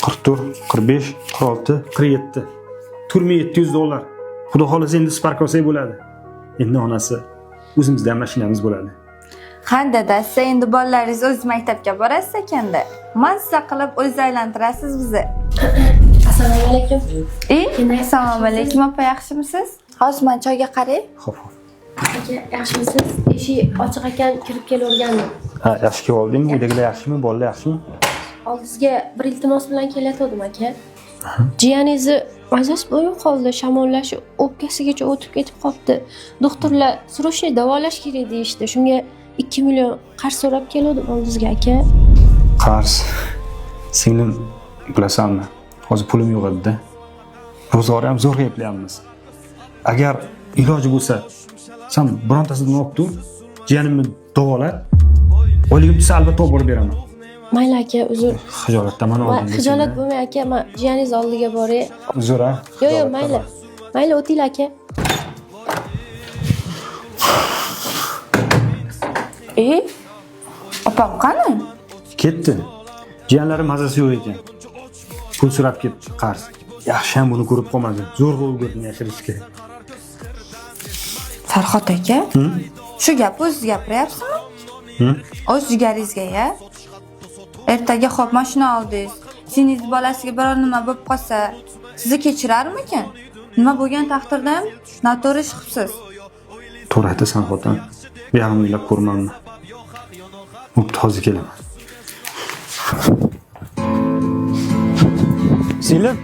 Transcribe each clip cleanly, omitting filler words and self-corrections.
44, 45, 46, 47. 4700 dollar. Xudo xohlasa endi Spark olsak bo'ladi. Endi onasi o'zimizda ham mashinamiz bo'ladi. Ha dadasi, endi bolalaringiz o'z maktabga borasiz ekanda. Mazza qilib o'zingiz aylantirasiz bizni. Assalomu alaykum. E, assalomu alaykum opa, yaxshimisiz? Hozir man choyga qarang. Xo'p, xo'p. Aka, yaxshimisiz? Eshik ochiq ekan, kirib kelavergandim. Ha, yaxshi kelib oldingmi? Uydagilar yaxshimi? Bolalar yaxshimi? Oldingizga bir iltimos bilan kelayotgandim aka. Jiyaningizni mazasi bo'lmay qoldi, shamollashi o'pkasigacha o'tib ketib qolibdi. Doktorlar срочно davolash kerak deyishdi. Shunga 2 million qarz so'rab kelgandim oldingizga aka. Qarz. Singlim, bilasanmi? Hozir pulim yo'q edi-da. Ro'zg'or ham zo'rg'a eplayapmiz. Agar iloji bo'lsa, sen birontasidan olib tur, jiyanimni davolat. Oyligim tushsa albatta olib borib beraman. Mayli aka, uzr. Xijolatdaman oldingda. Xijolat bo'lmang aka, man jiyaningiz oldiga boray. Uzr, ha. Yo'q, yo'q, mayli. Mayli, o'tinglar aka. E, opam qani? Ketdi. Jiyanlari mazasi yo'q ekan. Pul so'rab ketdi, qarz. Yaxshi ham buni ko'rib qolmadi. Zo'rg'a ulgurdim yashirishga. Farhod aka, shu gapni o'zingiz gapiryapsizmi? O'z jigaringizga ya? Ertaga xo'p mashina oldingiz. Singiz bolasiga biror nima bo'lib qolsa, sizni kechirarmikin? Nima bo'lgan taqdirda ham noto'g'ri ish qilibsiz. To'g'ri aytasan, xotin. Bu yog'ini o'ylab ko'rmanman. Bo'pti, hozir kelaman. Singlim,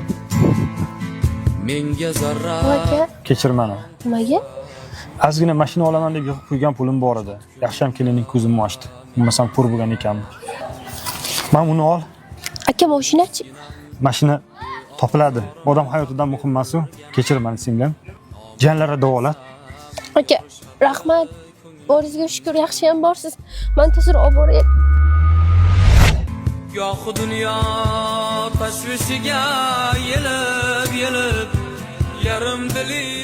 Menga zarar Aka, kechir mani. nimaga? Ozgina mashina olaman deb yig'ib qo'ygan pulim bor edi. Yaxshi ham kelinning ko'zimni ochdi. Bo'lmasam ko'r bo'lgan ekanman. Mana uni ol. Aka, mashinachi? Mashina topiladi. Odam hayotidan muhim emas u. Kechir mani singlim. Jiyanlarni davolat. Aka, rahmat. Boringizga shukur, yaxshi ham borsiz. Man tezroq olib boray. Gohi dunyo tashvishiga yelib yelib yarim dilim.